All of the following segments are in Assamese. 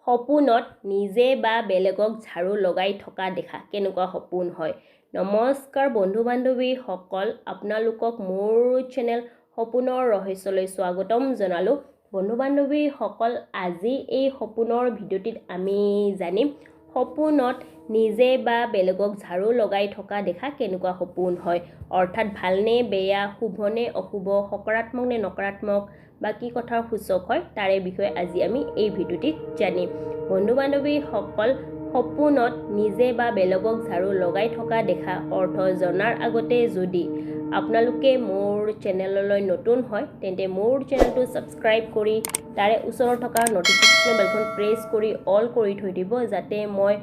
সপোনত নিজে বা বেলেগক ঝাড়ু লগাই থকা দেখা কেনেকুৱা সপোন হয়? নমস্কাৰ বন্ধু বান্ধৱীসকল, আপোনালোকক মোৰ চেনেল সপোনৰ ৰহস্যলৈ স্বাগতম জনালোঁ। বন্ধু বান্ধৱীসকল, আজি এই সপোনৰ ভিডিঅ'টিত আমি জানিম সপোনত নিজে বা বেলেগক ঝাড়ু লগাই থকা দেখা কেনেকুৱা সপোন হয়, অৰ্থাৎ ভালনে বেয়া, শুভনে অশুভ, সকাৰাত্মক নে নকাৰাত্মক বা কি কথাৰ সূচক হয়, তাৰে বিষয়ে আজি আমি এই ভিডিঅ'টিত জানিম। বন্ধু বান্ধৱীসকল, সপোনত নিজে বা বেলেগক ঝাড়ু লগাই থকা দেখা অৰ্থ জনাৰ আগতে যদি আপোনালোকে মোৰ চেনেললৈ নতুন হয়, তেন্তে মোৰ চেনেলটো ছাবস্ক্ৰাইব কৰি তাৰে ওচৰত থকা ন'টিফিকেশ্যন বেলখন প্ৰেছ কৰি অল কৰি থৈ দিব, যাতে মই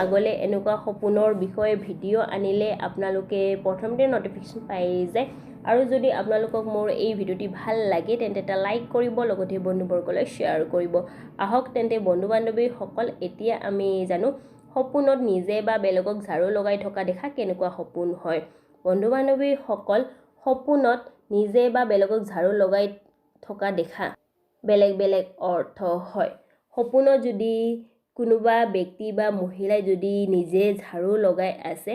আগলৈ এনেকুৱা সপোনৰ বিষয়ে ভিডিঅ' আনিলে আপোনালোকে প্ৰথমতে ন'টিফিকেশ্যন পাই যায়। আৰু যদি আপোনালোকক মোৰ এই ভিডিঅ'টি ভাল লাগে, তেন্তে এটা লাইক কৰিব, লগতে বন্ধুবৰ্গলৈ শ্বেয়াৰ কৰিব। আহক তেন্তে বন্ধু বান্ধৱীসকল, এতিয়া আমি জানো সপোনত নিজে বা বেলেগক ঝাড়ু লগাই থকা দেখা কেনেকুৱা সপোন হয়। বন্ধু বান্ধৱীসকল, সপোনত নিজে বা বেলেগক ঝাড়ু লগাই থকা দেখা বেলেগ বেলেগ অৰ্থ হয়। সপোনত যদি কোনোবা ব্যক্তি বা মহিলাই যদি নিজে ঝাড়ু লগাই আছে,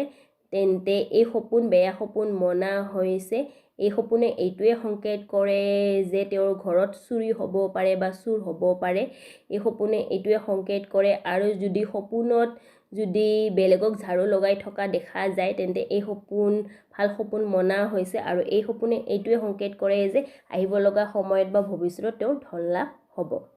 তেন্তে এই সপোন বেয়া সপোন মনা হৈছে। এই সপোনে এইটোৱে সংকেত কৰে যে তেওঁৰ ঘৰত চুৰি হ'ব পাৰে বা চুৰ হ'ব পাৰে। এই সপোনে এইটোৱে সংকেত কৰে। আৰু যদি সপোনত যদি বেলেগক ঝাড়ু লগাই থকা দেখা যায়, তেন্তে এই সপোন ভাল সপোন মনা হৈছে আৰু এই সপোনে এইটোৱে সংকেত কৰে যে আহিব লগা সময়ত বা ভৱিষ্যতত তেওঁৰ ধন লাভ হ'ব।